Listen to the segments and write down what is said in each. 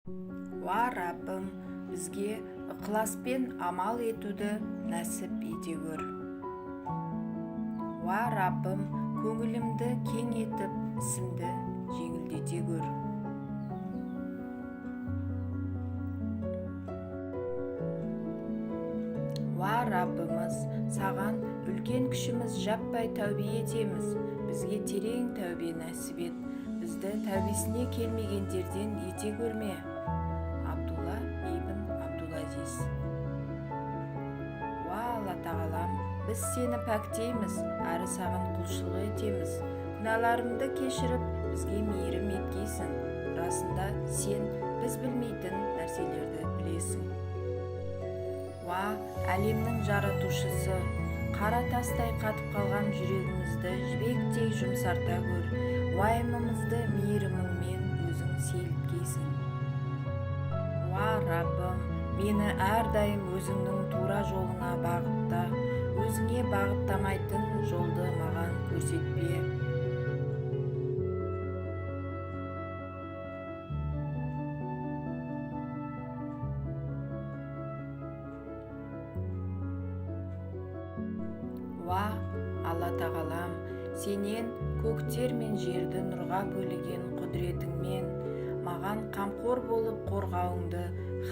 Уа Раббым, бізге ықыласпен амал етуді нәсіп ете көр. Уа Раббым, көңілімді кең етіп, ісімді жеңілдете көр. Уа Раббымыз, саған үлкен күшіміз жаппай тәубе етеміз, бізге терең тәубе нәсіп ет, бізді тәубесіне келмегендерден ете көрме. Абдулла ибн Абдулазиз. Уа Алла Тағалам, біз сені пәктейміз, әрі саған құлшылық етеміз. Күнәларымды кешіріп, бізге мейірім еткейсің. Расында сен біз білмейтін нәрселерді білесің. Уа әлемнің жаратушысы, қара тастай қатып қалған жүрегімізді жібектей жұмсарта көр, уайымымызды мейіріміңмен өзің сейілткейсің. Уа Раббым, мені әрдайым өзіңнің тура жолыңа бағытта, өзіңе бағыттамайтын жолды маған көрсетпе. Уа Алла Тағалам, сенен көктер мен жерді нұрға бөлеген құдіретіңмен маған қамқор болып қорғауыңды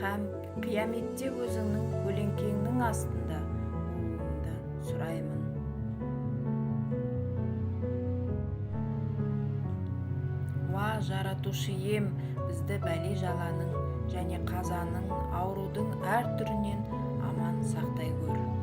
һәм қияметте өзіңнің көлеңкеңнің астында болуыңды сұраймын. Уа Жаратушы ем, бізді бәле-жаланың және қазаның, аурудың әр түрінен аман сақтай көр.